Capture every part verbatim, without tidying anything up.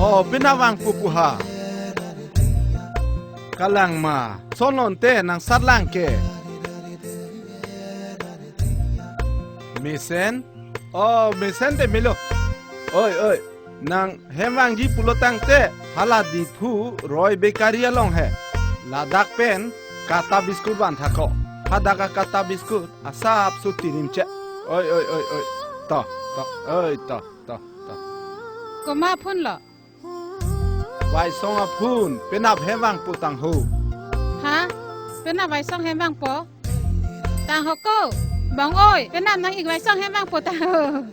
O, penap vangpo pu ha. Kalang ma, son lote nang sat lang ke. Mesen? O, mesen te melo. Oi, oi. Nang hem vangji pulo tangte, hala Diphu Roy Bakery along he. Ladak pen kata biscuit van thako. Hadak a kata biscuit asapso tirim che. Oi, oi, oi, oi. To, to, oi, to, to, to. Komat aphun lo? Vaisong aphun, penap hem vangpo tangho. Ha? Penap Vaisong hem vangpo? Tangho ko. Bong oi, penap nang-ik Vaisong hem vangpo tangho.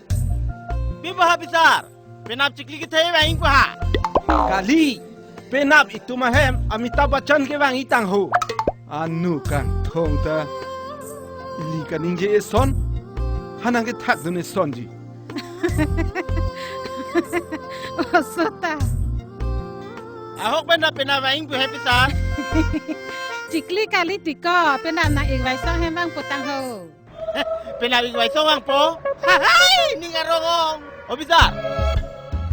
Pi ba ha bisar? Penap chikli kethe vang-ikpo ha. Kali, penap itum ahem Amitabh Bachchan kevang-ik tangho. Anu kangthong ta. Ili kaningje eson. Ha nang kethakdun esonji. Oso ta. Ahok penap, penap vang-ikpo he bisar. Chikli kali tiko, penap nang-ik Vaisong hem vangpo tangho. Penap-ik Vaisong vangpo. Hai, ning arong ong. O bisar.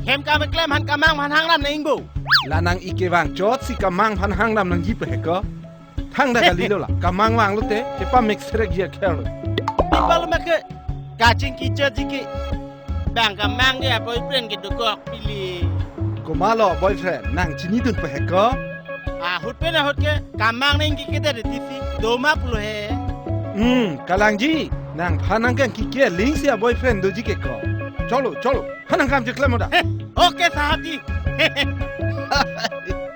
Hem kam keklem aphan kamang aphan hangram nang-ikpo. La nang-ik kevang chotsi kamang aphan hangram nangji pu he ko. Thangta kalilo la. Kamang vang lote, kepamek serek ji akhel lo. Pi ba lo mak ke. Kachingki chotji ke. Bang kamang ke a-boyfriend kedokok pili. Komat lo boyfriend, nang chinidun pu he ko. Ahut pen ahut ke, kamang nang-ik kete de tisi, doma pulo he. Hmm, kalangji, nangphan nang kangkike aling si a-boyfriend doji ke ko. Cholo, cholo, ha nang kam cheklem o da. He, okay, sahab ji.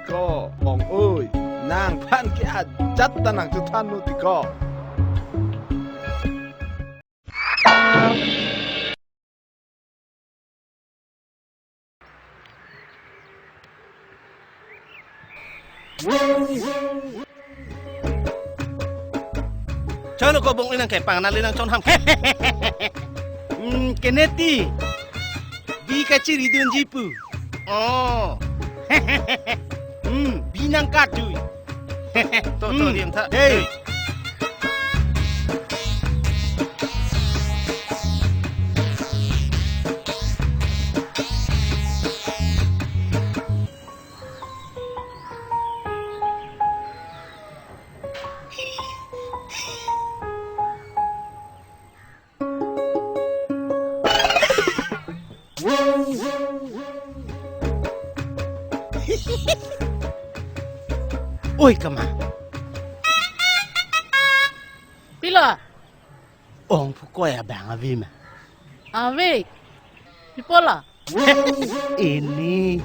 Ko, Bong oi, nangphan ke ajat ta nang chothannon tiko. Cholo ko Bong oi nang kepang nali nang chon ham. Hmm, keneti. Bi kachiridunji pu. Oh. Hmm, bi nang katjui. To, to, hmm, diam tha. Hey. Oi, kamang. Pilo? Ong phu koi abang ave ma? Ave. Pi pulo? Ini.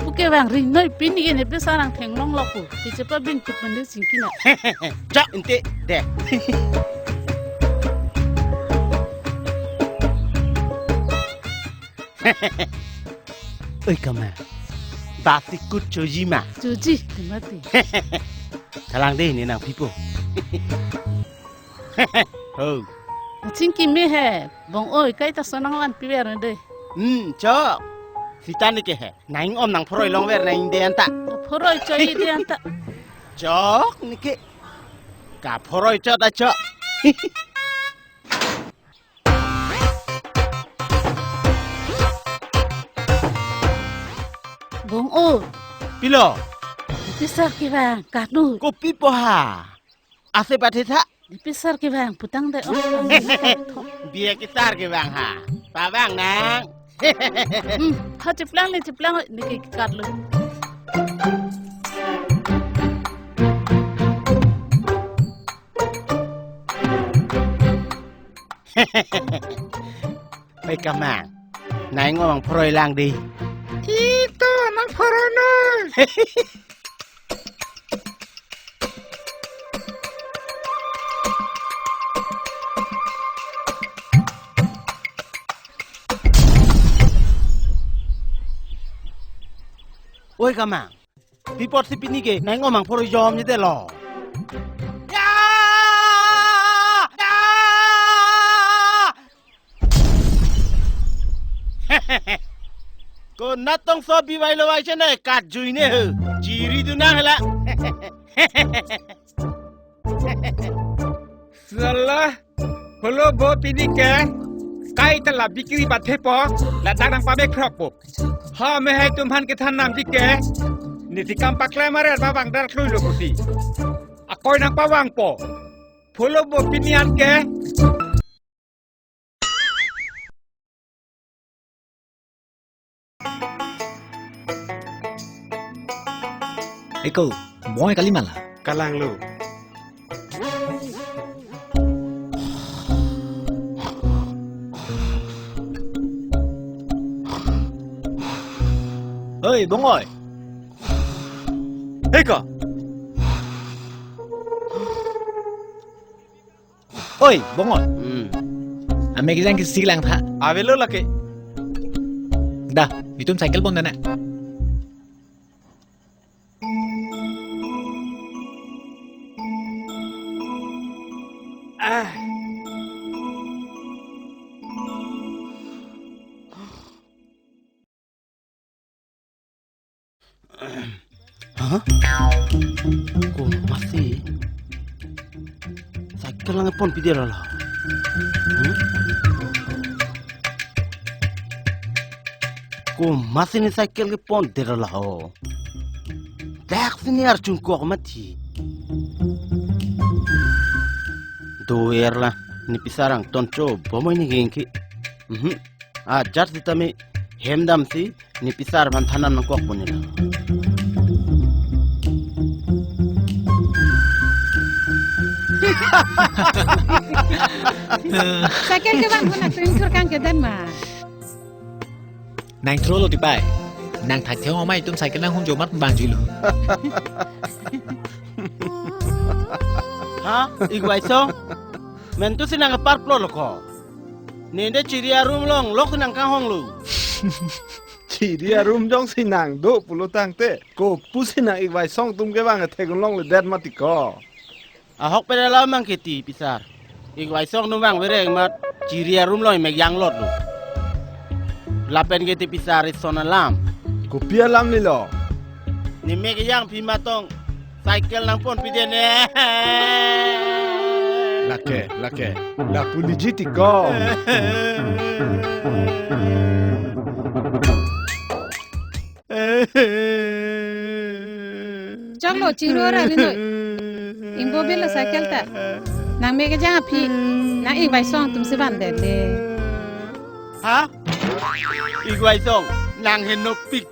Pu kevang ri noi, pini ke ne pe sarang thenglong lo pu. Pi chepa bin tuk mandi singkina. Chak inte de. Oi, kamang. Basi kut choji ma? Choji, te mati. Kalang de ne nangpipo. Ho. Aching kimi he, Bong oi, kaita sonang lan piver de. Hmm, chok. Sita neke he. Nang-ing om nang phoroi longver nang-ing de anta. Phoroi choi de anta. Chok neke. Kaphoroi chot a chok. Bong oi. Pilo. Pisar kevang kanu. Kopi po ha? Ase pathe tha. Pisar kevang putang de oh. Biya kesar kevang ha. Pavang nang. Hmm, ha cheplang le cheplang ne ke kat lo. Oi kamang. Nang-ing om nang phoroi lang di. Ito nang phoroi noi. Oi kamang. Pi apotsi pini ke nang-ing om nang phoroi jom ni te lo. Ya! Ya! Konat tongso bi vai lo vai chene kat jui ne he. Chiri dunang hela. Salah. Holo bo pini ke. Kaita la bikri bathepo, ladak nangpame krokpo. Ha, me hai tum aphan kethan namji ke. Niti kam paklem aret ba bang dar klui lo pusi. Akoi nangpavangpo. Pulo bo pini an ke. Eko, bongoi kali ma la? Kalang lo. Oi, bongoi. Eko. Oi, bongoi. Hmm. Amek kejang ke si lang tha. Avelo lake. Da, netum cycle pon dana. Ah. Hah? Ko masi cycle nangpon pidetlo la? Hmm? Ko masi ne cycle kepon detlo la ho. Dak sini arjungkok mati. Dover la, ne pisarang toncho bomoi ne gengki. Mhm. Ajat sitame hem damsi ne pisar aphan than nangkokpo ne la. Cycle kevang ko nang tuin thur kang kedan ma. Nang thro lo tipai. Nang thak thek-ong ma itum cycle nanghumjo mat bang juilo. Ha? Igwai song? Mentu si nang kepar plo lo ko. Nende chiri arum longlok nang kanghong lo. Chiri arum jongsi nang do pulo tangte, kopusi nang Igwai song atum kevang theklongledet mati ko. Ahok pen alam mang keti pisar. Igwai song atum vang vereng mat chiri arum loi mek yang lot lo. Lapen keti pisar ison alam. Kopi alam lilo? Ne mek yang phi matong cycle nangpon pidet ne. Lake, lake. La puliji ti ko. Choklo chiro ra ni noi. Ingbo bilo cycle ta. Nang mek kejang aphi. Nang Igwai song atum si vandet le. Ha? Igwai song, nang henopik.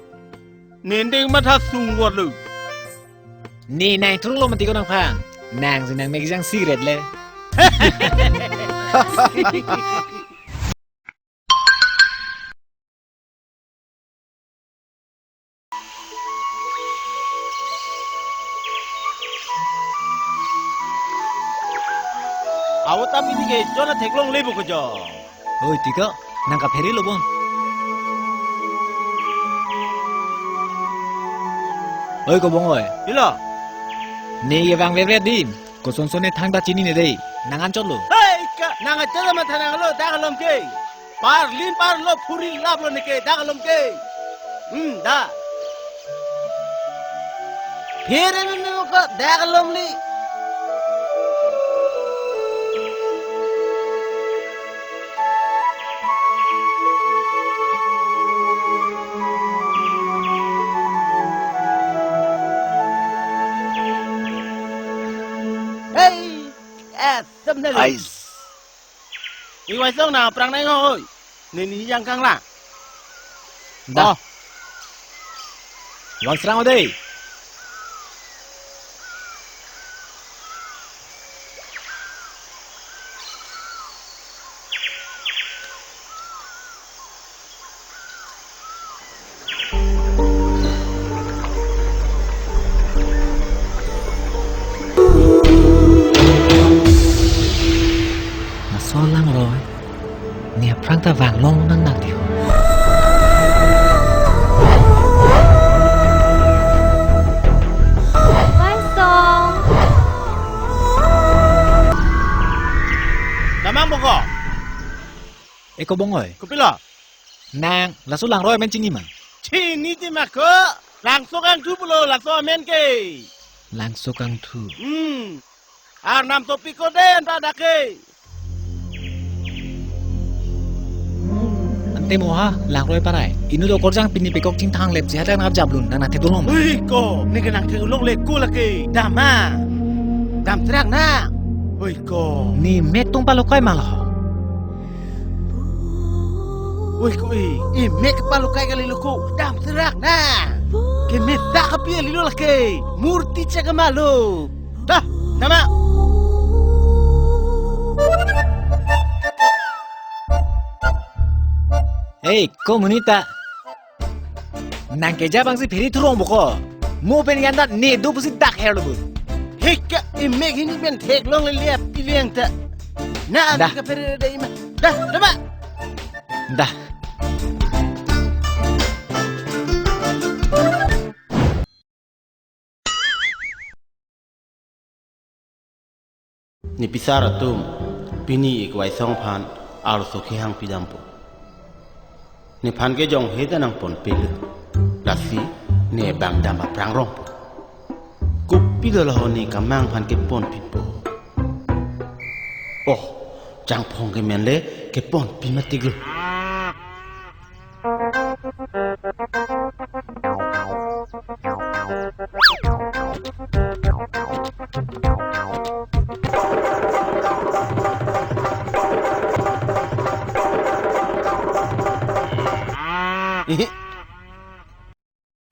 Nendeng matha sungwot lo. Ne nang thro lo mati ko nangphan. Nang si nang mek kejang cigarette le. Awo ta pini ke jona theklongle bo ko jo. Oi, ti ko, nang kaphere lo bon. Oi, ko bongoi. Pilo. Ne ye vang veve din. Kosonson ne thangta chinine dei. Nang anchot lo. Hei, ka, nang anchot lo matha nang lo, dak alom ke. Parlin parlo phuri laplo neke dak alom ke. Hmm, da. Phere meme ko dak alom li. Hei, eh, sebenarnya. Ais. Igwai song nang aphrang nang hoi. Nini yang kanglang. Da. Oh. Vang srang o dei. Laso langroi, ne aphrang ta vanglong nang nang di ho. Igwai song. Damang bongko. Eko bongoi. Kopilo? Nang, laso langroi amen chini ma? Chini ti ma ko. Langso kangthu pulo laso amen ke. Langso kangthu. Hmm. Arnam topi ko den pada ke. Te mo ha, langroi parai. Inut okorjang pini pekok chingthang lep jihata nang japdun, nang nang theklong. Ui ko, ne ke nang theklong le ko lake. Dam ha. Dam trak na. Ui ko. Ne mek tung palokai ma lo. Ui ko i, i mek palokai kali lo ko. Dam trak na. Ke mek ta kapi ali lo lake. Murti chek ma lo. Dah, nama. Hei, ko monit ta. Nang keja bangsi phiri thurong boko. Mo pen yan ta ne do pusi dak her lo bu. Hei ka, i mek hini pen theklong le liap pileng ta. Na, dah. Ka phiri dei ma. Dah, dah ma. Dah. Ne pisar atum, pini ik waisong aphan arloso kehang pidampo. Nephan ke jong heta nang ponpilo. Lasi ne bang dam aphrang rongpo. Kopilo laho ne Kamang aphan ke ponpipo. Oh, Jangphong ke men le ke ponpi matik lo.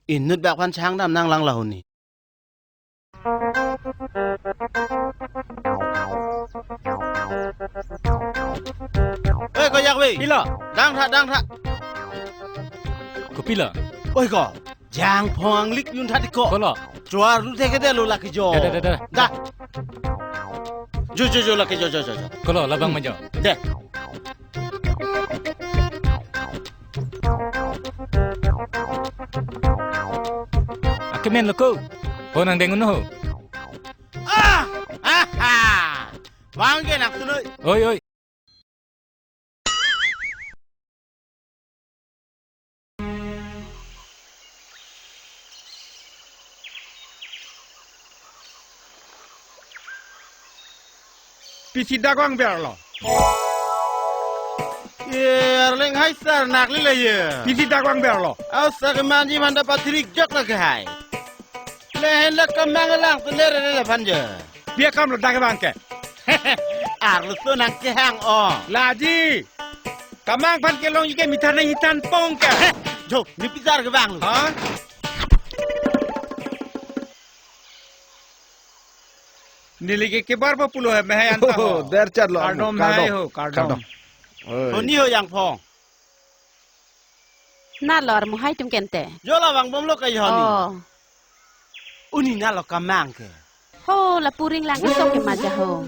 Inut bak aphan chang dam nang lang lahoni. Oi, ko jak ve. Pilo. Dang tha, dang tha. Ko pilo. Oi, ko. Jangphong lik yun tha ko. Kolo. Chuar lu the ke de lo lake jo. Da, da, da, da. Da. Jo, jo, jo, lake jo, jo, jo, jo. Kolo, labang ma jo. De. Akemen lo ko. Ho nang deng un ho. Ah! Aha! Bang ke nang tunoi. Oi, oi. Pisi dak vangver lo. Ye, Arleng hai sar nak lile ye. Pisi dak vangver lo. Au sa kemanji manda patrik jok lake hai. Lahen la Kamang lang teler le phan je. Dia kam lo dak vang ke. Arloso nang kehang o. Laji. Kamang aphan kelongji ke mithan nang hithan pong ke. Jo, ne pisar ke bang. Ha? Neli ke kebar pa pulo he, mehai anta ho. Oh, der chat lo. Kardom, kardom. Mehai ho, kardom. Kardom. Oi. Honi ho Jangphong. Na lor muhai tum kente. Jo la vang bom lo kai honi. Oh. Uni na lo Kamang ke. Ho, lapu ring lang kesok ke maja ho.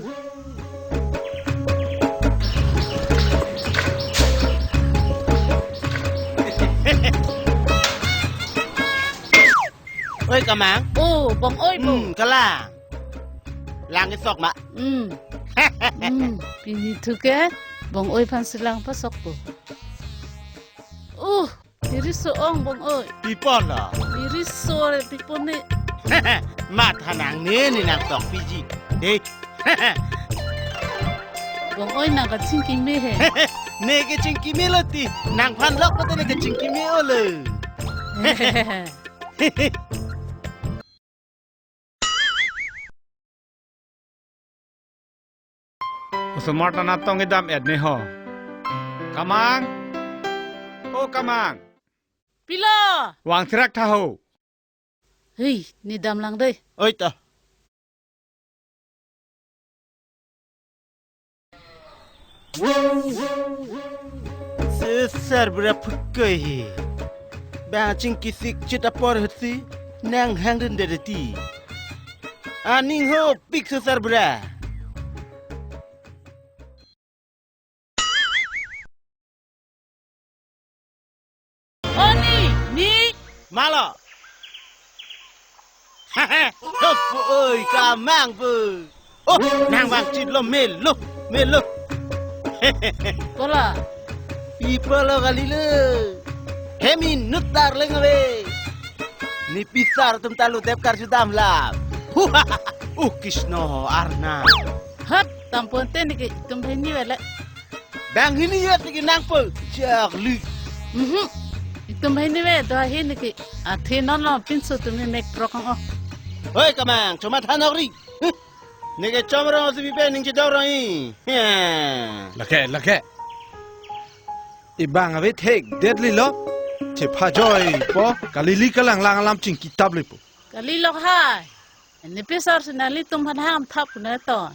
Oi, Kamang. Oh, Bong Oi bu. Hmm, kala. Lang kesok ma. Hmm. Hmm, pini thu ke Bong Oi aphan si lang pasok bu. Uh, iriso ong Bong Oi. Pi apot lo. Iriso re pi apot ne. Matha nangne ne nang tok piji. Dei. Bong Oi nang kachingki me he. Ne kachingki me lo ti. Nangphan lok lo te ne kachingki me o lo. Osomar ta natong idam et ne ho. Kamang. O Kamang. Pilo. Vang thirak tha ho. Hei, ne dam lang dei. Oi ta. Sesar bra phutkoi he. Bang chingki sik chit apor hutsi nang hang den dede ti. Aning ho pik sesar bra. Oni, ni. Malo. Hehe, oi, Kamang pu. Oh, nang vang chit lo melo, melo. Kola. Pi apot lo kali lo. He minut Arleng ave. Ne pisar atum ta lo dep karju dam lam. Uh, Krishna Arnam. Hat, tampon te ne ke tum hini vele. Bang hini ya tiki nang po. Jak li. Mhm. Itum hai ni ve, do hai ni ke. Athe non lo pinso tumi mek prok ang o. Hoi kamang, choma thanok ri. Huh. Neke chom rong tu bipe ning chedok rong i. Ya. Lake, lake. Ibang ave thek, deadly lo. Che pha joy po, kalili kalang lang alam chingki tap le po. Kali lok hai. Ini pisar si nanglitum han ham thap na to.